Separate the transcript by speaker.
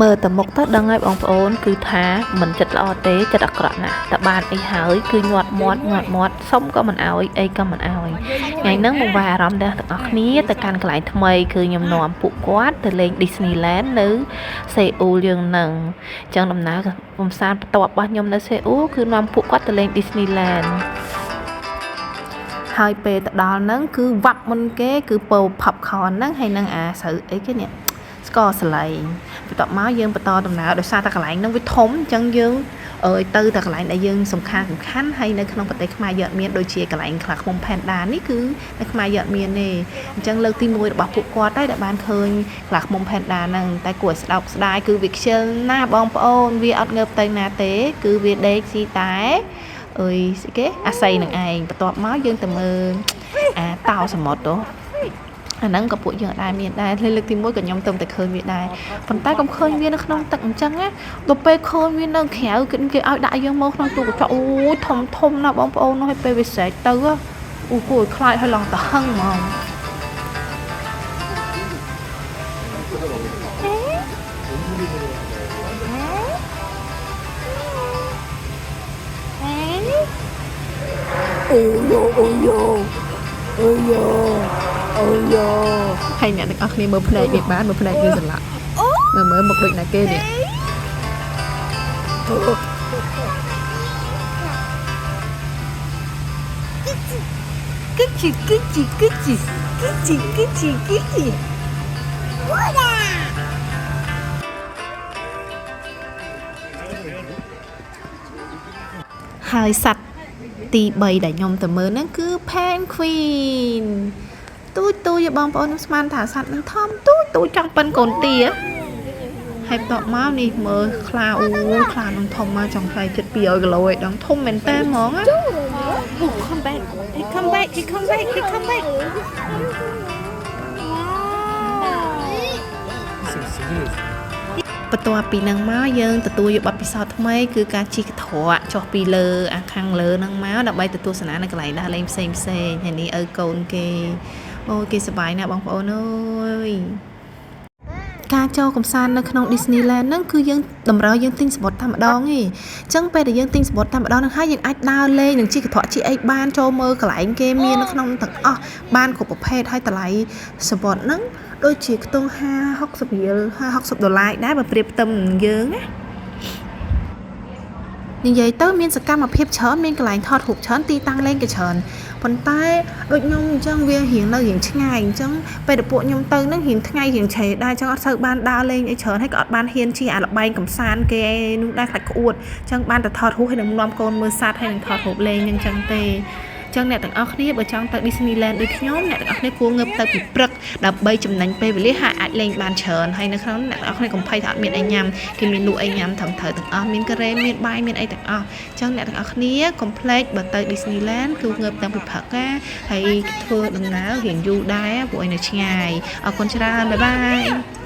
Speaker 1: មើលទៅមុខទៅដឹងហើយបងប្អូនគឺថាមិនចិត្តល្អទេចិត្តអាក្រក់ណាស់តែបានអីហើយគឺញាត់មាត់ញាត់មាត់សុំក៏មិនអោយអីក៏មិនអោយថ្ងៃហ្នឹងមកវាយអារម្មណ៍ដល់ទាំងអស់គ្នាទៅកាន់កន្លែងថ្មីគឺខ្ញុំនាំពួកគាត់ទៅលេង Disneyland នៅសេអ៊ូលយើងហ្នឹងអញ្ចឹងដំណើរកំសាន្តបន្ទាប់របស់ខ្ញុំនៅសេអ៊ូលគឺនាំពួកគាត់ទៅលេង Disneyland ហើយពេលទៅដល់ហ្នឹងគឺវ៉ាប់មុនគេគឺពោ popcorn ហ្នឹងហើយនឹងអាស្រូវអីគេនេះស្ករសលេងបន្ទាប់មកយើងបន្តដំណើរដោយសារតែកន្លែងហ្នឹងវាធំអញ្ចឹងយើងអើយទៅតែកន្លែងដែលយើងសំខាន់សំខាន់ហើយនៅក្នុងប្រទេសខ្មែរយើងអត់មានដូចជាកន្លែងខ្លាឃ្មុំ Panda នេះគឺនៅខ្មែរយើងអត់មានទេអញ្ចឹងលើកទី1របស់ពួកគាត់ដែរដែលបានឃើញខ្លាឃ្មុំ Panda ហ្នឹងតែគួរឲ្យស្ដោកស្ដាយគឺវាខ្ជិលណាស់បងប្អូនវាអត់ងើបទៅណាទេគឺវាដេកស៊ីតែអើយស្អីគេអាស័យនឹងឯងបន្ទាប់មកយើងទៅមើលអាតោសមុទ្រទៅអាហ្នឹងក៏ពួកយើងអត់ដែរមានដែរលើកទី1ក៏ខ្ញុំទៅតែឃើញវាដែរប៉ុន្តែកុំឃើញវានៅក្នុងទឹកអញ្ចឹងណាដល់ពេលឃើញវានៅក្រៅគេគេឲ្យដាក់យើងមកក្នុងទូកញ្ចក់អូយធំធំណាស់បងប្អូននោះឲ្យពេលវាស្រែកទៅអូគួរឲ្យខ្លាចឲ្យឡើងតហឹងហ្មង
Speaker 2: អូយ៉ូអូយ៉ូអូយ៉ូអូយ៉ូ
Speaker 1: ហើយអ្នកទាំងអស់គ្នាមើលភ្នែកវាបានមើលភ្នែកវាស្រឡាក់មើលមើលមុខដូចណាគេនេះ
Speaker 2: គិជីគិជីគិជីគិជីគិជីគិជី
Speaker 1: ហើយសត្វទី3ដែលខ្ញុំទៅមើលហ្នឹងគឺ Penguin ទូចទូចបងប្អូនខ្ញុំស្មានថាសត្វហ្នឹងធំទូចទូចចង់ប៉ិនកូនទាហើយបន្ទាប់មកនេះមើលខ្លាអូខ្លានឹងធំមកចង់ខ្លាយចិត្ត200គីឡូឯងធំមែនតើហ្មងណា
Speaker 2: Oh, come back. He come back. He come back. He come back.
Speaker 1: បន្ទាប់ពីហ្នឹងមកយើងទទួលយកបទពិសោធន៍ថ្មីគឺការជិះកន្ត្រកចុះពីលើអាខាងលើហ្នឹងមកដើម្បីទៅទស្សនានៅកន្លែងដើរលេងផ្សេងផ្សេងហើយនេះឪកូនគេអូយគេសប្បាយណាស់បងប្អូនអើយការចូលកំសាន្តនៅក្នុង Disneyland ហ្នឹងគឺយើងតម្រូវយើងទិញសំបុត្រតែម្ដងឯងអញ្ចឹងពេលដែលយើងទិញសំបុត្រតែម្ដងហ្នឹងហើយយើងអាចដើរលេងនិងជិះកន្ត្រកជិះអីបានចូលមើលកន្លែងគេមាននៅក្នុងទាំងអស់បានគ្រប់ប្រភេទហើយតម្លៃសំបុត្រហ្នឹងដូចជាខ្ទង់50 60រៀល50 60ដុល្លារដែរបើប្រៀបផ្ទឹមនឹងយើងណានិយាយទៅមានសកម្មភាពច្រើនមានកន្លែងថតរូបច្រើនទីតាំងលេងក៏ច្រើនប៉ុន្តែដូចខ្ញុំអញ្ចឹងវារៀងនៅរៀងឆ្ងាយអញ្ចឹងពេលដែលពួកខ្ញុំទៅហ្នឹងរៀងថ្ងៃរៀងឆេដែរអញ្ចឹងអត់សូវបានដើរលេងអីច្រើនហើយក៏អត់បានហ៊ានជិះអាល្បែងកំសាន្តគេនោះដែរខ្លាចក្អួតអញ្ចឹងបានតែថតរូបហើយនឹងនាំកូនមើលសត្វហើយនឹងថតរូបលេងអញ្ចឹងទេចឹងអ្នកទាំងអស់គ្នាបើចង់ទៅ Disneyland ដូចខ្ញុំអ្នកទាំងអស់គ្នាគួរងើបទៅពីព្រឹកដើម្បីចំណេញពេលវេលាហើយអាចលេងបានច្រើនហើយនៅក្នុងអ្នកទាំងអស់គ្នាកុំភ័យថាអត់មានអីញ៉ាំគេមានលក់អីញ៉ាំត្រឹមត្រូវទាំងអស់មានការ៉េមមានបាយមានអីទាំងអស់ចឹងអ្នកទាំងអស់គ្នាកុំភ្លេចបើទៅ Disneyland គឺងើបតាំងពីព្រឹកណាហើយធ្វើដំណើររៀងយូរដែរព្រោះឯនៅឆ្ងាយអរគុណច្រើន bye bye.